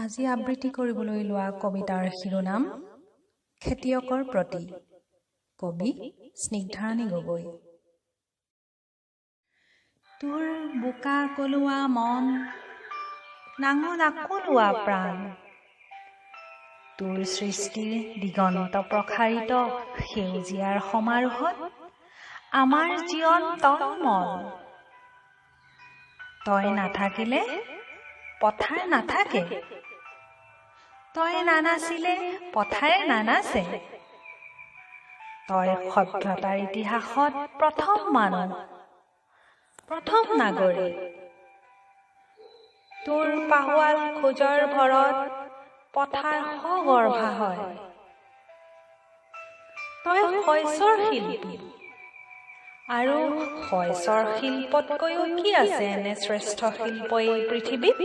আজি আবৃত্তি কৰিবলৈ লোৱা কবিতাৰ শিৰোনাম খেতিয়কৰ প্ৰতি। কবি স্নিগ্ধাৰাণী গগৈ। তোৰ বোকা কলোৱা মন, নাঙল আকলোৱা প্ৰাণ, তোৰ সৃষ্টিৰ দিগন্ত প্ৰসাৰিত সেউজীয়াৰ সমাৰোহত আমাৰ জীৱন তলমল। তই নাথাকিলে পথাৰ নাথাকে, তই নানাচিলে পথাৰে নানাচে। তই সভ্যতাৰ ইতিহাসত প্ৰথম মানুহ, প্ৰথম নাগৰিক। তোৰ পাহোৱাল খোজৰ ভৰত পথাৰ সগৰ্ভা হয়। তই শইচৰ শিল্পী, আৰু শইচৰ শিল্পতকৈও কি আছে এনে শ্ৰেষ্ঠ শিল্প এই পৃথিৱীত?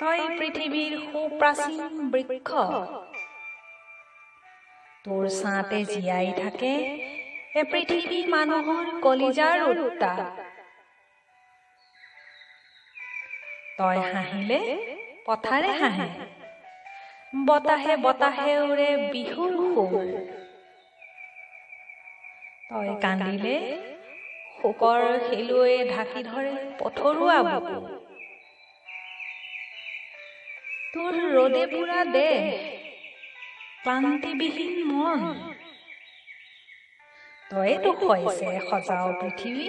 তই পৃথিৱীৰ সুপ্ৰাচীন বৃক্ষ, তোৰ ছাঁতে জীয়াই থাকে এ পৃথিৱী মানুহৰ কলিজাৰ উত্তাপ। তই হাঁহিলে পথাৰে হাঁহে, বতাহে বতাহে উৰে বিহুৰ সুৰ। তই কান্দিলে শোকৰ শিলুৱে ঢাকি ধৰে পথৰুৱা বুকু। তোৰ ৰ'দে পোৰা দেহ, ক্লান্তিবিহীন মন, তয়েতো শইচে সজাও পৃথিৱী।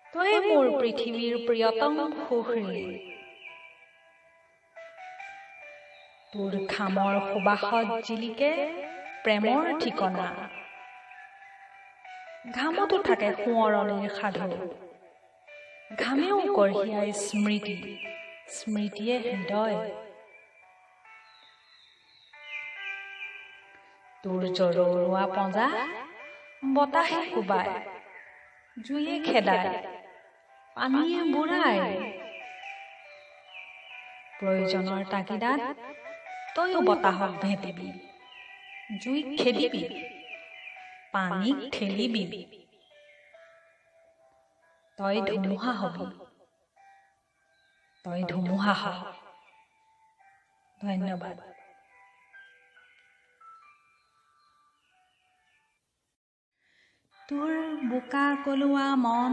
তয়ে মোৰ পৃথিৱীৰ প্ৰিয়তম সুহৃদ। তোৰ ঘামৰ সুবাসত জিলিকে প্ৰেমৰ ঠিকনা। ঘামতো থাকে সোঁৱৰণিৰ সাধু, ঘামেও কঢ়িয়াই স্মৃতি, স্মৃতিয়ে হৃদয়। তোৰ জৰৌৰোৱা পঁজা বতাহে কোবায়, জুয়ে খেদায়, পানীয়ে বুঢ়ায়। প্ৰয়োজনৰ তাগিদাত তয়ো বতাহক ভেটিবি, জুইক খেদিবি, পানীক ঠেলিবি। তই ধুমুহা হবি, তই ধুমুহা হ। ধন্যবাদ। তোৰ বোকা কলোৱা মন,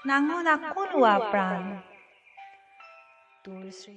নাঙল আকলোৱা প্ৰাণ, তোৰ সৃষ্টি